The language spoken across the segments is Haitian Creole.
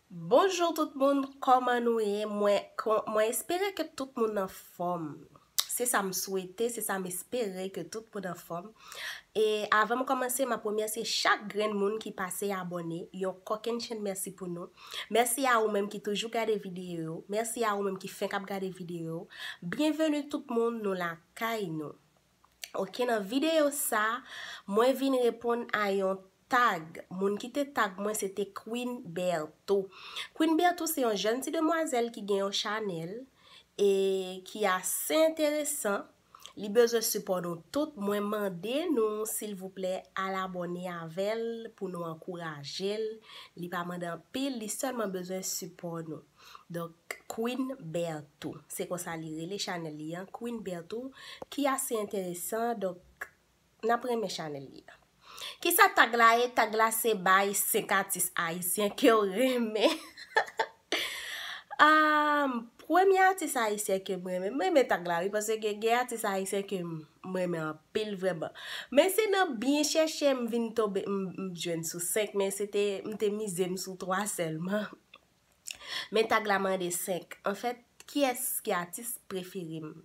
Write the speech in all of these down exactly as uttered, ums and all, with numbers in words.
Bonjou tout moun, kòman nou ye? Mwen, kon- mwen espere ke tout moun anfòm. Se sa m swete, se sa m espere ke tout moun anfòm. E avan m kòmanse, m ap remèsye chak grenn moun ki pase abòne. Yon kokennchenn mèsi pou nou. Mèsi a ou menm ki toujou gade videyo yo. Mèsi a ou menm ki fenk ap gade videyo yo. Byenveni tout moun, nou lakay nou. Ok, nan videyo sa, mwen vin reponn a yon tag. Moun ki te tag mwen, se te Queen Bertho. Queen Bertho se yon jèn ti demwazèl ki gen yon chanèl e ki ase enteresan. Li bezwen sipò nou tout. Mwen mande nou, silvouplè, al abòne avè l pou nou ankouraje l. Li pa mande anpil, li sèlman bezwen sipò nou. Donk, Queen Bertho. Se konsa li rele chanèl li an, Queen Bertho, ki ase enteresan. Donk, n ap renmen chanèl li an. Kisa tag la ye? Tag la se bay senk atis ayisyen ke w renmen. Ah, premye atis ayisyen ke m renmen, m renmen tag la wi, paske gen, gen atis ayisyen ke m, m renmen anpil vrèman. Men se nan byen chèche m vin tonbe, m, m jwenn sou senk, men se te, m te mize m sou twa sèlman. Men tag la mande senk. Anfèt, kiyès ki atis prefere m?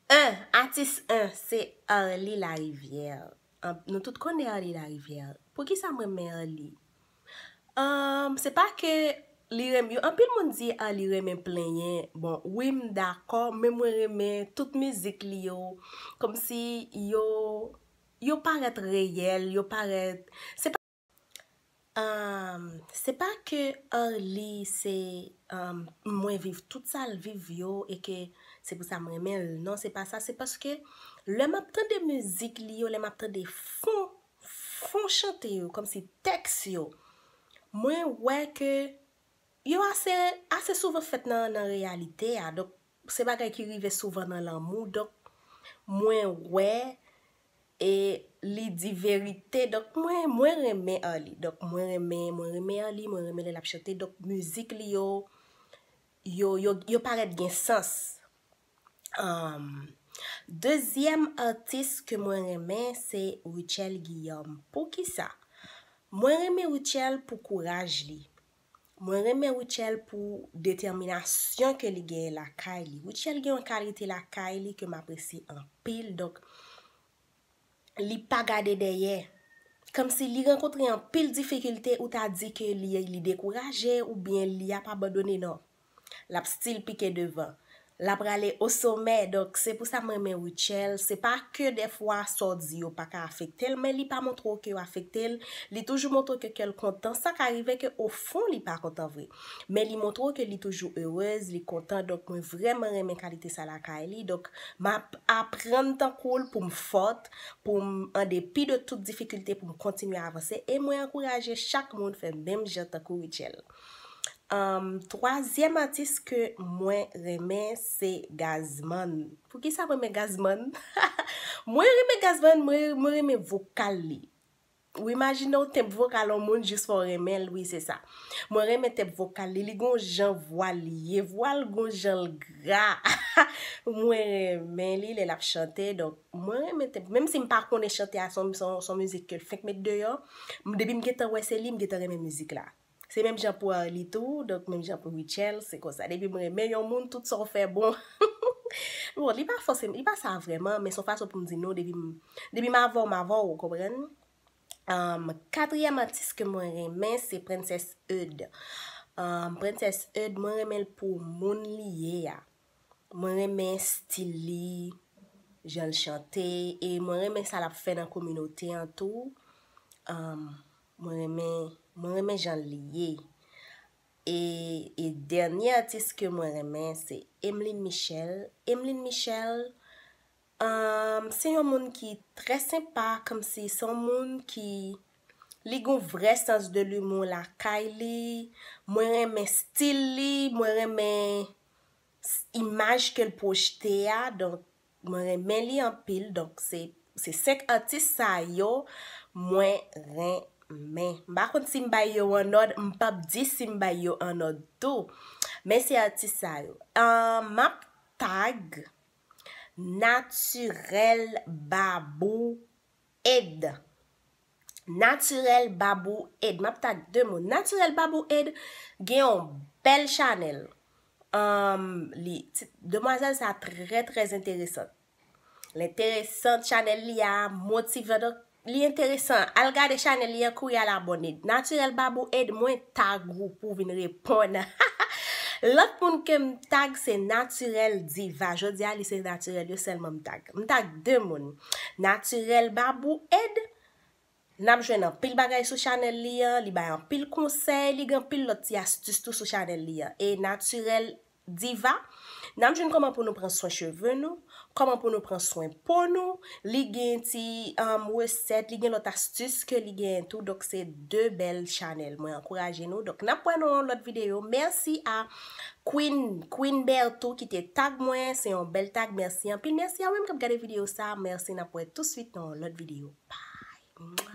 En, atis en, se Arly Larivière. An, nou tout konnen Arly Larivière. Poukisa m renmen Arly? Ahn, se pa ke li renmen, anpil moun di Arly renmen plenyen. Bon, wi, m dakò, men mwen renmen tout mizik li yo. Kòmsi yo, yo parèt reyèl, yo parèt, se pa, ahn, se pa ke Arly se, ahn, mwen viv tout sa l viv yo e ke se pou sa m renmen l. Non, se pa sa. Se paske lè m ap tande mizik li yo, lè m ap tande fon, fon chante yo, kòmsi tèks yo, mwen wè ke yo ase, ase souvan fèt nan, nan reyalite a. Donk, se bagay ki rive souvan nan lanmou. Donk, mwen wè e li di verite. Donk, mwen, mwen renmen Arly. Donk, mwen renmen, mwen renmen Arly, mwen renmen lè l ap chante. Donk, mizik li yo, yo, yo, yo parèt gen sans. Ahn, dezyèm atis ke mwen renmen, se Rutshelle Guillaume. Poukisa? Mwen renmen Rutshelle pou kouraj li. Mwen renmen Rutshelle pou detèminasyon ke li genyen lakay li. Rutshelle gen yon kalite lakay li ke m apresye anpil. Donk, li pa gade dèyè. Kòmsi li rankontre anpil difikilte, ou ta di ke li, li dekouraje oubyen li ap abandone, non. L ap still pike devan. L ap prale o somè. Donk, se pou sa m renmen Rutshelle. Se pa ke dèfwa sa w di yo pa ka afekte l, men li pa montre w ke yo afekte l. Li toujou montre w ke kè l kontan. Sa ka rive ke o fon li pa kontan vre. Men li montre w ke li toujou erez, li kontan. Donk, mwen vrèman renmen kalite sa lakay li. Donk, m ap aprann tankou l pou m fòt, pou m, an depi de tout difikilte, pou m kontinye avanse. E mwen ankouraje chak moun fè menm jan tankou Rutshelle. Ahn, twazyèm atis ke mwen renmen, se Gazzman. Poukisa mwen renmen Gazzman? Mwen renmen Gazzman, mwen, mwen renmen vokal li. Ou imajine w tenb vokal yon moun jis fè w renmen l, wi, se sa. Mwen renmen tenb vokal li, li gon jan vwa l ye, vwa l gon jan l gra. Mwen renmen li lè l ap chante, donk mwen renmen tenb, menm si m pa konnen chante a, se yon, se yon, se yon mizik ke l fenk met deyò, m, depi m gentan wè se li, m gentan renmen mizik la. Se menm jan pou Arly tou, donk menm jan pou Rutshelle, se konsa. Depi m renmen yon moun, tout sa w fè bon. Bon, li pa fòse, li pa sa vrèman, men se yon fason pou m di nou, depi m, depi m avè w, m avè w, ou konprann? Ahn, katriyèm atis ke mwen renmen, se Princess Eud. Ahn, Princess Eud, mwen renmen l pou moun li ye a. Mwen renmen stil li, jan l chante, e mwen renmen sa l ap fè nan kominote an tou. Ahn, mwen renmen, mwen renmen jan li ye. E, e dènye atis ke mwen renmen, se Emlyn Michel. Emlyn Michel, ahn, se yon moun ki trè senpa, kòmsi se yon moun ki, li gon vrè sans de l'humour lakay li. Mwen renmen stil li, mwen renmen s-, imaj ke l pwojte a, donk mwen renmen li anpil. Donk se, se senk atis sa yo mwen renmen. M pa konn si m bay yo an òd, m p ap di si m bay yo an òd tou. Men se atis sa yo. Ahn, m ap tag Naturel Babou Ed. Naturel Babou Aid. M ap tag de moun. Naturel Babou Aid gen yon bèl chanèl. Um, li, ti, demwazèl sa trè, trè enteresan. L enteresan, chanèl li a motivan. Donk, li enteresan. Al gade chanèl li an, kouri al abòne. Naturel Babou Aid, mwen tag ou pou vin reponn. Lòt moun ke m tag se Naturel Diva. Jodi a, li se Naturel yo sèlman m tag. M tag de moun. Naturel Babou Aid, n ap jwenn anpil bagay sou chanèl li an, li bay anpil konsèy, li gen anpil lòt ti astis tou sou chanèl li an. E Naturel Diva, n ap jwenn kòman pou nou pran swen cheve nou, kòman pou nou pran swen po nou, li gen ti um, resèt, li gen lòt astis ke li gen tou, donk se de bèl chanèl. Mwen ankouraje nou, donk n ap wè nan yon lòt videyo. Mèsi a Queen, Queen Bertou ki te tag mwen, se yon bèl tag, mèsi anpil, mèsi a ou menm k ap gade videyo sa, mèsi, n ap wè touswit nan yon lòt videyo. Bye!